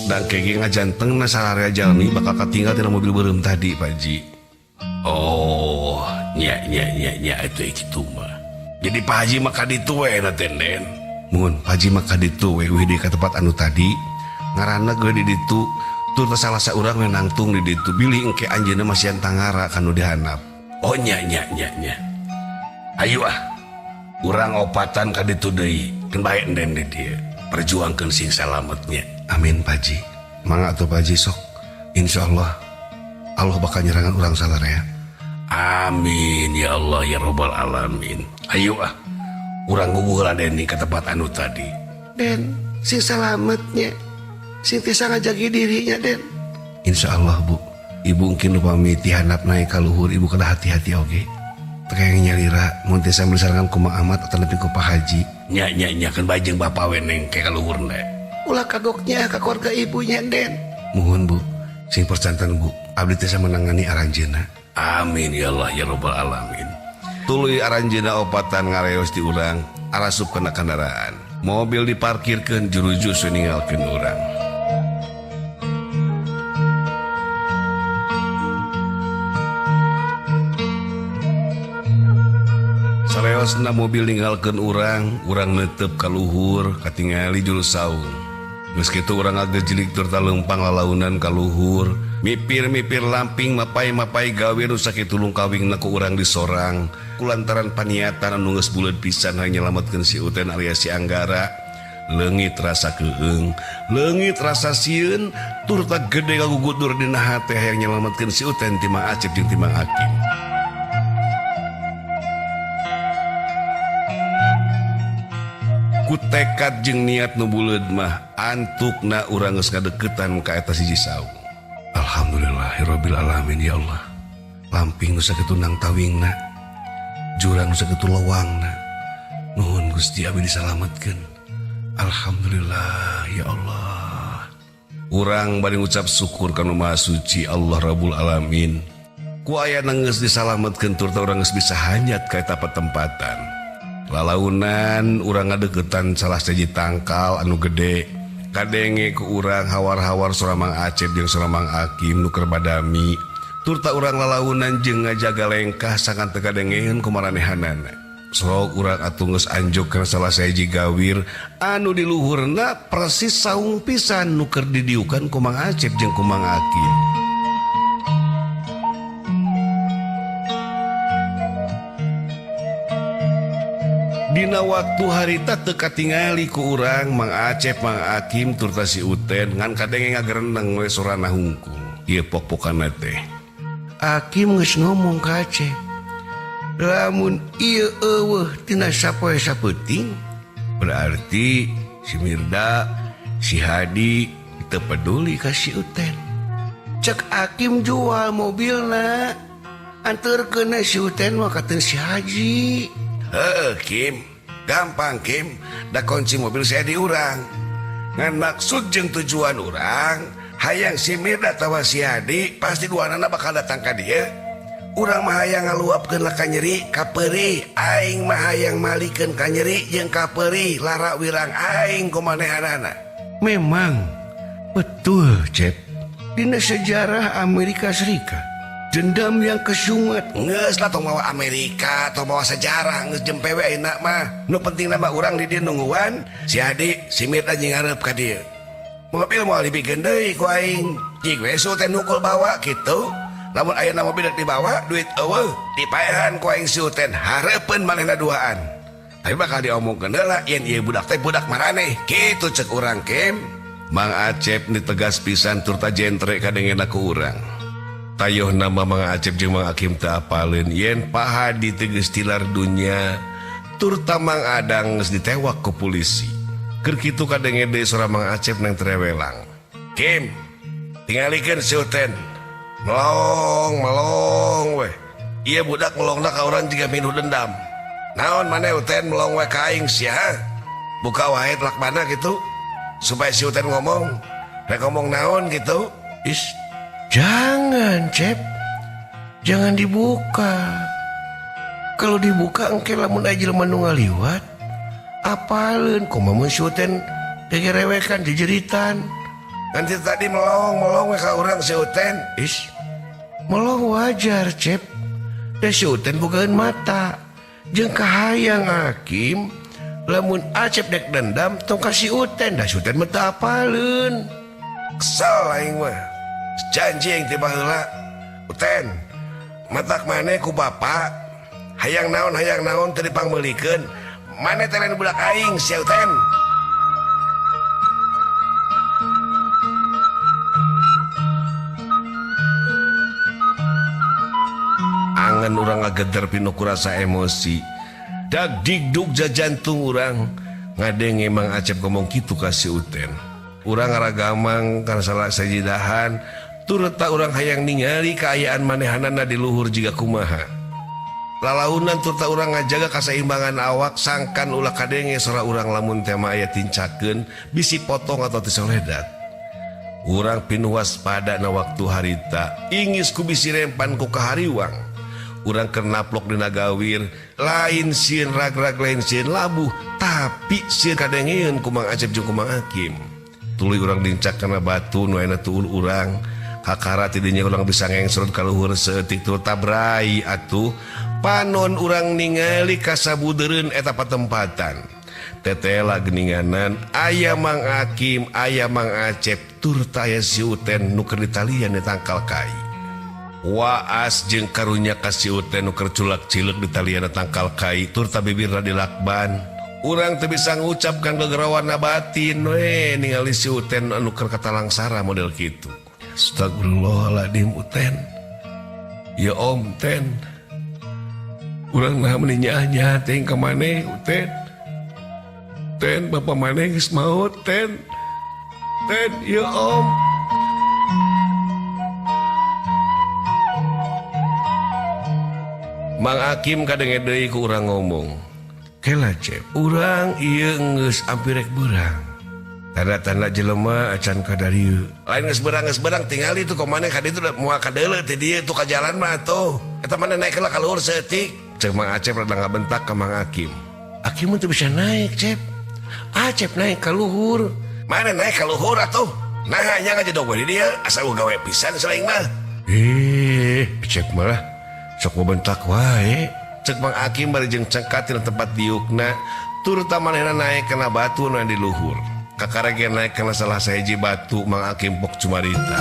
Dan kege ngajanteng na sararea jalmi bakal katinggal tina mobil beureum tadi Pak Haji. Oh, nya nya nya nya itu kitu mah. Jadi Pak Haji mah ka ditu we na teh Den. Mun Pak Haji mah ka ditu we uih deui ka tempat anu tadi. Ngaranna geus di ditu tur teh salah saurang we nangtung di ditu bilih engke anjeunna masihan tangara kanu dihanap. Oh nya nya nya nya. Ayo ah. Urang opatan ka ditu deui. Keun bae enden di dieu. Perjuangkeun sing salametnya. Amin Pak Haji. Mangga atuh Pak Haji sok. Insyaallah Allah bakal nyerangan urang salarea. Amin ya Allah ya robbal alamin. Ayo ah. Urang guguh heula Deni ka tempat anu tadi. Den, sing salametnya. Sing tiasa ngajagi dirinya Den. Insyaallah Bu. Ibu mungkin upami tihanap naik ka luhur ibu kada hati-hati oge. Teu kenging nyalira mun tiasa meuli sarangan ku Mang Ahmad atau nepi ku Pak Haji. Nya nya nya keun bae jeung bapa we neng ke ka luhurna. Ulah kagoknya ka keluarga ibunya Den. Muhun Bu, sing percanten Bu, abdi tiasa menangani aranjeunna. Amin ya Allah ya robbal alamin. Tuluy aranjeunna opatan ngareos di urang, arasup kana kendaraan. Mobil diparkirkeun jurujus we ninggalkeun urang. Sareosna mobil ninggalkeun urang, urang neuteup ka luhur katingali juru saung. Geus kitu urang ngagejilik turta leumpang lalaunan ka luhur, mipir-mipir lamping mapai-mapai gawe nu sakitu lungkawingna ku urang disorang kulantaran paniatan anu geus buleud pisan hayang nyelametkeun si Uten alias si Anggara. Leungit rasa keung, leungit rasa sieun, turta gede ngagugudur dina hate hayang nyelametkeun si Uten ti Mang Acep jeung ti Mang Hakim. Ku tekad jeung niat nu buleud mah antukna urang geus ngadeukeutan ka eta siji saung. Alhamdulillahirabbil alamin ya Allah. Lamping nu sakitu nang tawingna, jurang nu sakitu lewangna. Nuhun Gusti abdi disalametkeun. Alhamdulillah ya Allah. Urang bari ngucap syukur ka Nu Maha Suci Allah Rabbul Alamin. Ku ayana geus disalametkeun turta urang geus bisa hanyat ka eta patempatan. Lalaunan urang ngadeukeutan salah sahiji tangkal anu gede. Kadenge ku urang hawar-hawar sora Mang Acep jeung sora Mang Akim nu keur badami. Turta urang lalaunan jeung ngajaga lengkah sangan teu kadengeun ku maranehanana. Sok urang atuh geus anjuk kana salah sahiji gawir anu di luhurna persis saung pisan nu keur didiukan ku Mang Acep jeung ku Mang Akim. Dina waktu harita teu katingali ku urang Mang Acep, Mang Akim turta si Uten ngan kadenge ngagereneng we sorana hungkul. Ieu pok-pokanna teh. Akim geus ngomong ka Acep, lamun ieu eueuh tina sapoe sapeuting berarti si Mirda, si Hadi teu peduli ka si Uten. Cek Akim jual mobilna, anterkeun si Uten mah ka teu si Haji. Heeh Kim, gampang Kim, da kunci mobil saya di urang. Ngan maksud jeung tujuan urang, hayang si Mirda atawa si Hadi pasti duanana bakal datang ka dieu. Urang mah hayang ngaluapkeun lah ka nyeri ka peurih, aing mah hayang malikeun ka nyeri jeung ka peurih lara wirang aing kumanehanana. Memang betul, Cep. Dina sejarah Amerika Serikat, dendam yang kesumat. Geus lah tong mawa Amerika, tong mawa sejarah geus jempe we ayeuna mah. Nu penting mah urang di dieu nungguan si Hadi, si Mirda jeung ngarep ka dieu. Mobil moal dibikeun deui ku aing. Jig we su teh nukul bawa kitu. Lamun ayeuna mobil rek dibawa, duit eueuh, dipaehan ku aing si Uten, hareupeun manehna duaan. Tapi bakal diomongkeun heula yen ieu budak teh budak maraneh. Kitu cek urang Kim. Mang Acep ditegas pisan turta jentre kadengena ku urang. Tayoh nama Mang Acep jeung Mang Akim teu apaleun yen Pak Hadi teh geus tilar dunya turta Mang Adang geus ditewak ku polisi. Keur kitu kadenge deui sora Mang Acep nang trewelang. Kim, tingalikeun si Uten. Melong, melong weh. Ieu budak melongna ka urang jiga minuh dendam. Naon maneh Uten melong we ka aing sia? Buka wae telak mana gitu supaya si Uten ngomong. Rek ngomong naon gitu? Is, jangan, Cep. Jangan dibuka. Kalau dibuka engke lamun aya jelema nu ngaliwat apaleun kumaha mun si Uten gegerewekan jejeritan. Nanti tadi melong-melong we ka urang si Uten. Is melong wajar Cep. Da si Uten bogaeun mata. Jeung kahayang Hakim lamun Acep dek dendam tong ka si Uten, da si Uten mah teu apaleun. Kesel aing mah. Janji aing teh baheula. Uten, matak maneh ku bapa hayang naon teu dipangmeulikeun. Maneh teh lain budak aing si Uten. Angan urang ngageder pinuh ku rasa emosi. Dag digdug jajantung urang ngadenge Mang Acep ngomong kitu ka si Uten. Urang ngaragamang kana salah sajidahan turta urang hayang ningali kaayaan manehanana di luhur jiga kumaha. Lalaunan turta urang ngajaga kasaimbangan awak sangkan ulah kadenge sora urang lamun tema aya tincakeun bisi potong atau tisoledat. Urang pinuh waspada na waktu harita ingis ku bisi rempan ku kahariwang. Urang keur naplok dina gawir lain sieun ragrag lain sieun labuh tapi sieun kadengeun ku Mang Acep jeung ku Mang Hakim. Tuluy urang dincak kana batu nu ayeuna tuul urang. Kakara tidinya urang bisa ngengsrot ka luhur saeutik tur tabrai atuh. Panon urang ningali kasabudeureun eta patempatan. Tetela geninganan aya Mang Hakim, aya Mang Acep tur aya si Uten nu keur ditalian di tangkal kai. Waas jeung karunya ka si Uten nu keur culak-cileuk ditalian di tangkal kai tur ta bibirna dilakban. Urang teu bisa ngucapkan gegerawana batin we ningali si Uten anu keur katalangsara model kitu. Astagfirullahaladzim Uten. Ya Om Ten. Urang nah meuni nyaah-nyaah teh ka maneh Uten. Ten bapa maneh geus maot Ten. Ten ya Om. Mang Hakim kadenge deui ku urang ngomong. Kela Cep, urang ieu geus ampir rek beurang. Tanda-tanda jelema acan ka darieu. Lain geus beurang tingali tuh ka maneh ka ditu moal kadeuleu teh dieu tuh ka jalan mah atuh. Eta maneh naik heula ka luhur saeutik. Cek Mang Acep rada ngabentak ka Mang Hakim. Hakim teu bisa naik, Cep. Acep naik ka luhur. Mana naik ka luhur atuh? Nah, nya ngajedog we di dieu asa gawe pisan saing mah. Cep malah sok ngabentak wae. Cek Mang Hakim bari jeung cengkat tina tempat diukna turta manehna naik kana batu nu di luhur. Kakarege naik kana salah sahiji batu Mang Hakim pok cumarita.